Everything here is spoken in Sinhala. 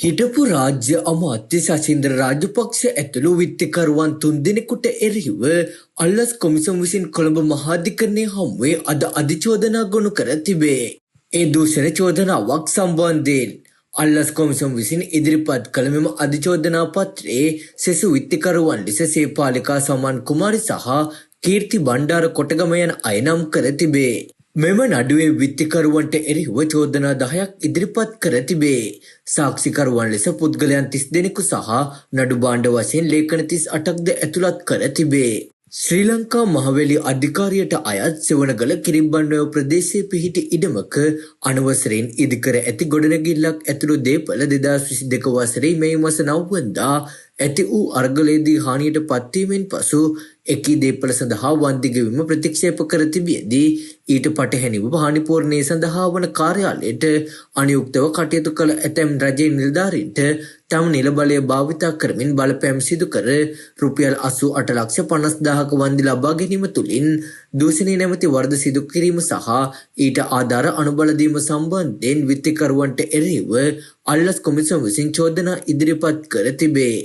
හිටපු රාජ්‍ය අමාත්‍ය ශශීන්ද්‍ර රාජපක්ෂ ඇතුළු විත්තිකරුවන් තුන්දෙනෙකුට එරෙහිව අල්ලස් කොමිසම විසින් කොළඹ මහාධිකරණය හමුවේ අද අධිචෝදනා ගොනු කර තිබේ. ඒ දූෂණ චෝදනාවක් සම්බන්ධයෙන් අල්ලස් කොමිසම විසින් ඉදිරිපත් කළ මෙම අධිචෝදනා පත්‍රයේ සෙසු විත්තිකරුවන් ලෙස සේපාලිකා සමන් කුමාරි සහ කීර්ති බණ්ඩාර කොටගම යන අය නම් කර තිබේ. මෙම නඩුවේ විත්තිකරුවන්ට එරෙහිව චෝදනා 10ක් ඉදිරිපත් කර තිබේ. සාක්ෂිකරුවන් ලෙස පුද්ගලයන් 30 දෙනෙකු සහ නඩු භාණ්ඩ වශයෙන් ලේඛන 38ක්ද ඇතුළත් කර තිබේ. ශ්‍රී ලංකා මහවැලි අධිකාරියට අයත් සෙවණගල කිරිබ්බන්වැව ප්‍රදේශයේ පිහිටි ඉඩමක අනවසරයෙන් ඉදිකර ඇති ගොඩනැගිල්ලක් ඇතුළු දේපළ 2022 වසරේ මැයි මස 9 වනදා ඇති වූ අරගලයේදී හානියට පත්වීමෙන් පසු එකී දේපළ සඳහා වන්දි ගෙවීම ප්‍රතික්ෂේප කර තිබියදී ඊට පටහැනිව හානි පූර්ණය සඳහා වන කාර්යාලයට අනුයුක්තව කටයුතු කළ ඇතැම් රජයේ නිලධාරීන්ට තම නිල බලය භාවිතා කරමින් බලපෑම් සිදු කර රුපියල් 88 ලක්ෂ 50,000ක වන්දි ලබා ගැනීම තුළින් දූෂණය නැමැති වරද සිදු කිරීම සහ ඊට ආධාර අනුබල දීම සම්බන්ධයෙන් විත්තිකරුවන්ට එරෙහිව අල්ලස් කොමිසම විසින් චෝදනා ඉදිරිපත් කර තිබේ.